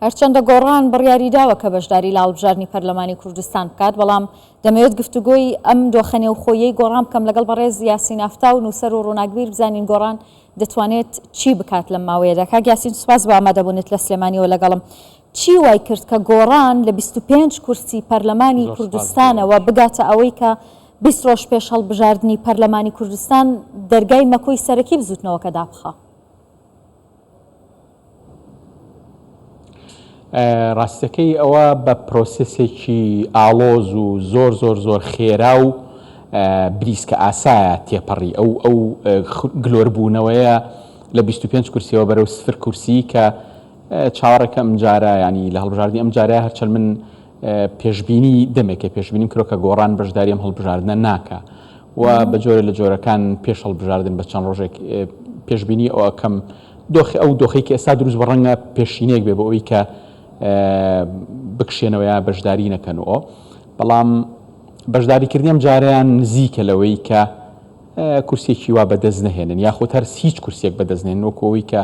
هەرچەندە گۆڕان بڕیاری داوە کە بەشداری لە هەڵبژاردنی پەرلەمانی کوردستان بکات، بەڵام دەمەوێت گفتوگۆی ئەم دۆخە نێوخۆییەی گۆڕان بکەم لەگەڵ بەڕێز یاسین ئافتاو، نووسەر و ڕووناکبیر، بزانین گۆڕان دەتوانێت چی بکات لەم ماوەیەدا. کاک یاسین سوپاس بۆ ئامادەبوونت لە سلێمانیەوە لەگەڵم. چی وای کرد کە گۆڕان لە 25 کورسی پەرلەمانی زۆر سوپاس بۆ کوردستانەوە ئێوەش. بگاتە ئەوەی کە 20 ڕۆژ پێش هەڵبژاردنی پەرلەمانی کوردستان دەرگای مەکۆی سەرەکی بزوتنەوەکە دابخا؟ ڕاستەکەی ئەوە بە پرۆسێسێکی ئاڵۆز و زۆر زۆر زۆر خێرا و بریسکە ئاسایە تێپەڕی ئەو ئەو گلۆربوونەوەیە لە 25 کورسیەوە بەرەو سفر کورسی کە چاوەڕێکە ئەم جارە ینی لە هەڵبژاردنی ئەم جارە هەرچەند من پێشبینی دەمێکە پێشبینیم کرۆ کە گۆڕان بەشداری ئەم هەڵبژاردنە ناکا و بە جۆرە لە جۆرەکان پێش هەڵبژاردن بە چەند ڕۆژێک پێشبینی ئەو ئەکەم دۆخی ئەو دۆخی کە ئێستا دروست بە ڕەنگە پێشینەیەک بێ بۆ ئەوی کە بکشێنەوە یا بەشداری نەکەن و بەڵام بەشداریکردنی ئەم جارەیان نزیکە لەوەی کە کورسیەکی وا بەدەست نەهێنن یاخود هەر هیچ کورسیەک بەدەست نێنن وەکو ئەوەی کە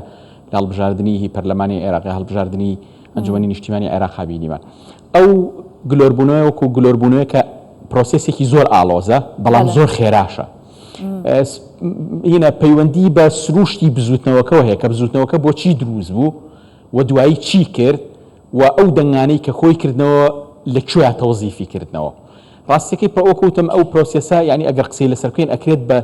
لە هەڵبژاردنی هی پەرلەمانی عێراق یا هەڵبژاردنی ئەنجومەنی نیشتیمانی عێراقا بینیمان ئەو گلۆربوونەوە وەکو گلۆربوونەوە کە پرۆسێسێکی زۆر ئاڵۆزە بەڵام زۆر خێراشە هینە پەیوەندی بە سروشتی بزوتنەوەکەەوە هەیە کە بزوتنەوەکە بۆچی دروست بوو و دوایی چی کرد و ئەو دەنگانەی کە کۆی کردنەوە لە کوێیا تەوزیفی کردنەوە؟ ڕاستیەکەی پە وەکو وتم ئەو پرۆسێسە یانی ئەگەر قسەی لەسەر بکەین ئەکرێت بە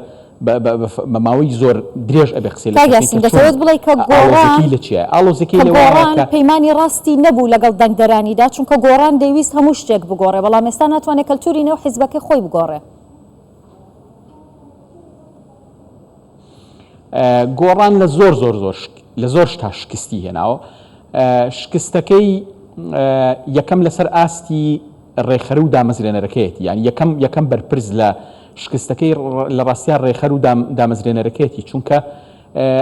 بە ماوەی زۆر درێژ ئەبێ قسەی کاک لەسەر بکەین یاسین کە چۆن دەتەوێت بڵێی کە گۆڕان ئاڵۆزەکەی لە چیایە؟ ئاڵۆزەکەی کە لەوەیە گۆڕان کە پەیمانی ڕاستی نەبوو لەگەڵ دەنگدەرانیدا چونکە گۆڕان دەیویست هەموو شتێک بگۆڕێ بەڵام ئێستا ناتوانێت کەلتوری نێو حیزبەکەی خۆی بگۆڕێ. گۆڕان لە زۆر زۆر زۆر لە زۆر شتا شکستی هێناوە شکستەکەی یەکەم لەسەر ئاستی ڕێخەر و دامەزرێنەرەکەیەتی یان یەکەم یەکەم بەرپرس لە شکستەکەی لە ڕاستیا ڕێخەر و دامەزرێنەرەکەیەتی چونکە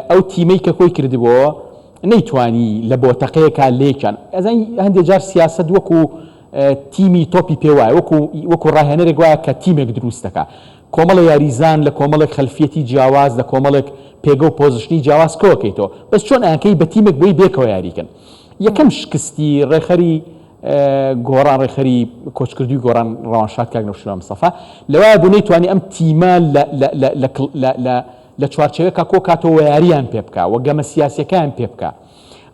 ئەو تیمەی کە کۆی کردبووەوە نەیتوانی لە بۆتەقەیەکا لێکیان ئەزانی هەندێک جار سیاست وەکو تیمی تۆپی پێ وایە وەکو وەکو ڕاهێنەرێک وایە کە تیمێک دروست دەکا کۆمەڵێ یاریزان لە کۆمەڵێک خەلفیەتی جیاواز لە کۆمەڵێک پێگە و position ی جیاواز کۆکەیتەوە بەس چۆن ئەیانکەی بە تیمێک بۆی بێکەوە یاریکەن یەکەم شکستی ڕێکخەری گۆڕان ڕێکخەری کۆچکردووی گۆڕان ڕەوانشاد کاک نەوشیروان مستەفا لەوایە بوو نەیتوانی ئەم تیمە لە لە لە لە لە لە لە چوارچێوەیەکا کۆکاتەوە و یارییان پێ بکا و گەمە سیاسیەکەیان پێ بکا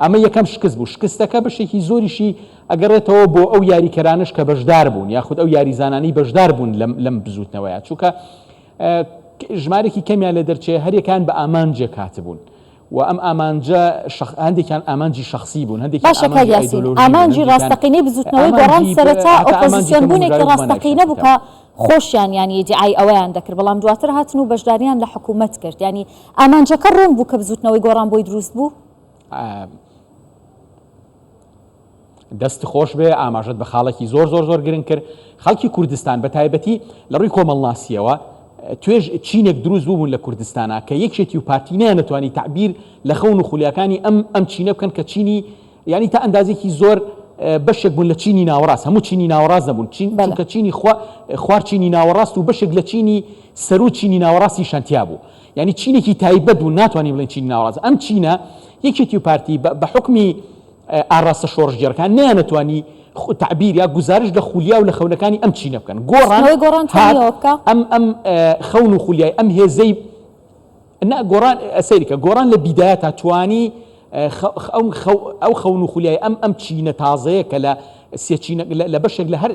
ئەمە یەکەم شکست بوو شکستەکە بەشێکی زۆریشی ئەگەڕێتەوە بۆ ئەو یاریکەرانەش کە بەشدار بوون یاخود ئەو یاریزانانەی بەشدار بوون لەم لەم بزووتنەوەیە چونکە ژمارێکی کەمیان لێ دەرچێ هەریەکان بە ئامانجێک هاتبوون و ئەم ئامانجە شەخ هەندێکیان ئامانجی شەخسی بوون هەندێکیان باشە کاک ئامانجی یاسین ئایدۆلۆژی بوون ئامانجی هەندێکیان ڕاستەقینەی بزووتنەوەی گۆڕان ئامانجی سەرەتا هەتا ئامانجی ئۆپۆزیسیۆن بوونێکی تەمومژاوی گوماناویشیان ڕاستەقینە بوو تیا کە بوو. خۆشیان یانی ئیدیعای ئەوەیان دەکرد بەڵام دواتر هاتن و بەشداریان لە حکوومەت کرد یانی ئامانجەکە ڕوون بوو کە بزووتنەوەی گۆڕان بۆی دروست بوو؟ دەست خۆش بێ ئاماژەت بە خاڵێکی زۆر زۆر زۆر گرنگ کرد خەڵکی کوردستان بە تایبەتی لە ڕووی کۆمەڵناسیەوە توێژ چینێک دروست بوون لە کوردستانە کە یەکێتی و پارتی نەیانەتوانی تعبیر لە خەون و خولیاکانی ئەم ئەم چینە بکەن کە چینی یعنی تا ئەندازێکی زۆر بەشێک بوون لە چینی ناوەڕاست هەموو چینی ناوەڕاست نەبوون چین چونکە چینی خوار چینی ناوەڕاست و بەشێک لە چینی سەرو چینی ناوەڕاستی شەنتیا بوو یعنی چینێکی تایبەت بوو ناتوانین بڵێن چینی ناوەڕاست ئەم چینە یەکێتی و پارتی بە حکمی ئاڕاستە شۆڕشگێڕەکان نەیانەتوانی تەعبیر یا گوزارش لە خولیا و لە خەونەکانی ئەم چینە بکەن. گۆڕان بزوتنەوەی گۆڕان هات توانی ئەوە بکا؟ ئەم ئەم خەون و خولیای ئەم هێزەی نا گۆڕان سەیری کە گۆڕان لە بیدایەتا توانی ئەو ئەو خەون و خولیای ئەم ئەم چینە تازەیە کە لە سێ چینە لە بەشێک لە هەر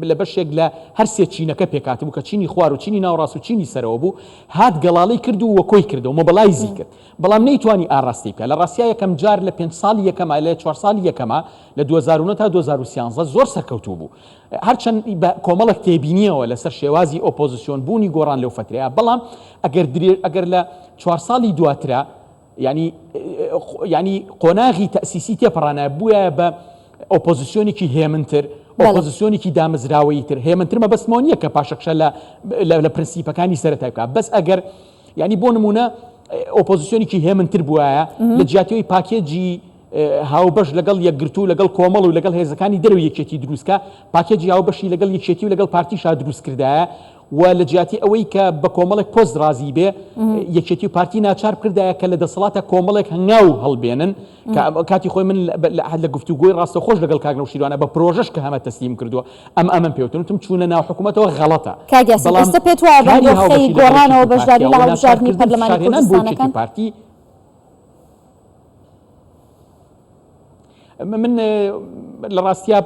لە بەشێک لە هەر سێ چینەکە پێکهاتبوو کە چینی خوار و چینی ناوەڕاست و چینی سەرەوە بوو هات گەڵاڵەی کرد و وەکۆی کردەوە mobilize ی کرد بەڵام نەیتوانی ئاڕاستەی بکات، لە ڕاستیا یەکەم جار لە پێنج ساڵی یەکەما لە چوار ساڵی یەکەما لە 2009 تا 2013 زۆر سەرکەوتوو بوو هەرچەند بە کۆمەڵێک تێبینیەوە لەسەر شێوازی ئۆپۆزسیۆن بوونی گۆڕان لەو فەترەیە بەڵام ئەگەر درێ ئەگەر لە چوار ساڵی دواترا یعنی یعنی قۆناغی تەسیسی تێپەڕانایە بووایە بە ئۆپۆزسیۆنێکی هێمنتر ئۆپۆزسیۆنێکی دامەزراوەیی تر هێمنتر مەبەستمەوە نییە کە پاشەکشە لە لە پرنسیپەکانی سەرەتای بکات بەس ئەگەر یانی بۆ نمونە ئۆپۆزیسیۆنێکی هێمنتر بوایە لە جیاتیەوەی پاکێجی هاوبەش لەگەڵ یەکگرتوو لەگەڵ کۆمەڵ و لەگەڵ هێزەکانی دەرەوەی یەکێتی دروستکە پاکێجی هاوبەشی لەگەڵ یەکێتی و لەگەڵ پارتیشا دروست کردایە. و لە جیاتی ئەوەی کە بە کۆمەڵێک پۆست ڕازی بێ یەکێتی و پارتی ناچار بکردایە کە لە دەسەڵاتە کۆمەڵێک هەنگاو هەڵبێنن کاتی خۆی من لە گفتوگۆی ڕاستەخۆش لەگەڵ کاک نەوشیروانە بە پرۆژەش کە هەمە تەسلیم کردووە ئەم ئەمەم پێوتن وتم چوونە ناو حکوومەتەوە غەڵەتە. کاک یاسین بەڵام ئێستا پێت وایە بەم کاری دۆخەی هاوبەشی لەگەڵ گۆڕانەوە یەکێتی و بەشداری پارتیا لە و هەڵبژاردنی ناچارکردن پەرلەمانی فشارهێنان بۆ کوردستان یەکێتی ئەکەن؟ و پارتی من لە ڕاستیا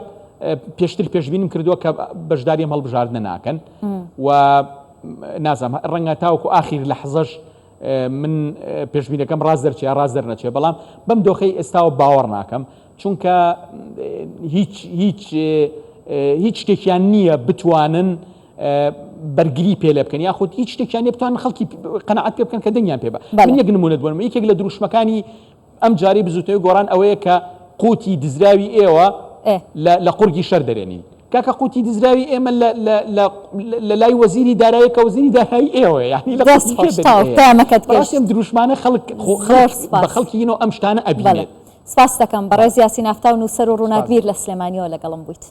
پێشتر پێشبینیم کردووە کە بەشداری ئەم هەڵبژاردنە ناکەن و نازانم ڕەنگە تاوەکو ئاخیر لەحزەش من پێشبینەکەم ڕاست دەرچێ یا ڕاست دەرنەچێ بەڵام بەم دۆخەی ئێستاوە باوەڕ ناکەم چونکە هیچ هیچ هیچ شتێکیان نییە بتوانن بەرگری پێ لێ بکەن یاخود هیچ شتێکیان نیە بتوانن خەڵکی قەناعەت پێ بکەن کە دەنگیان پێ بە من یەک نمونەت بۆ یەکێک لە دروشمەکانی ئەم جارەی بزوتنەوەی گۆڕان ئەوەیە کە قوتی دزراوی ئێوە لە قورگی شەر دەرێنین. کاکە قوتی دزراوی ئێمە لە لای وەزیری دارایی کە وەزیری دارایی ئێوەیە یانی لە دەست قوتی خۆش کێ تەواو دەرێنێ؟ پەیامەکەت بەڕاستی گەیشت ئەم دروشمانە خەڵک خۆ زۆر خەڵک بە سپاس خەڵکی ینەوە ئەم شتانە بەڵێ ئەبینێت. سپاست دەکەم بەڕێز یاسین ئافتاو نووسەر و سپاس ڕووناکبیر دەکەم. لە سلێمانیەوە لەگەڵم بوویت.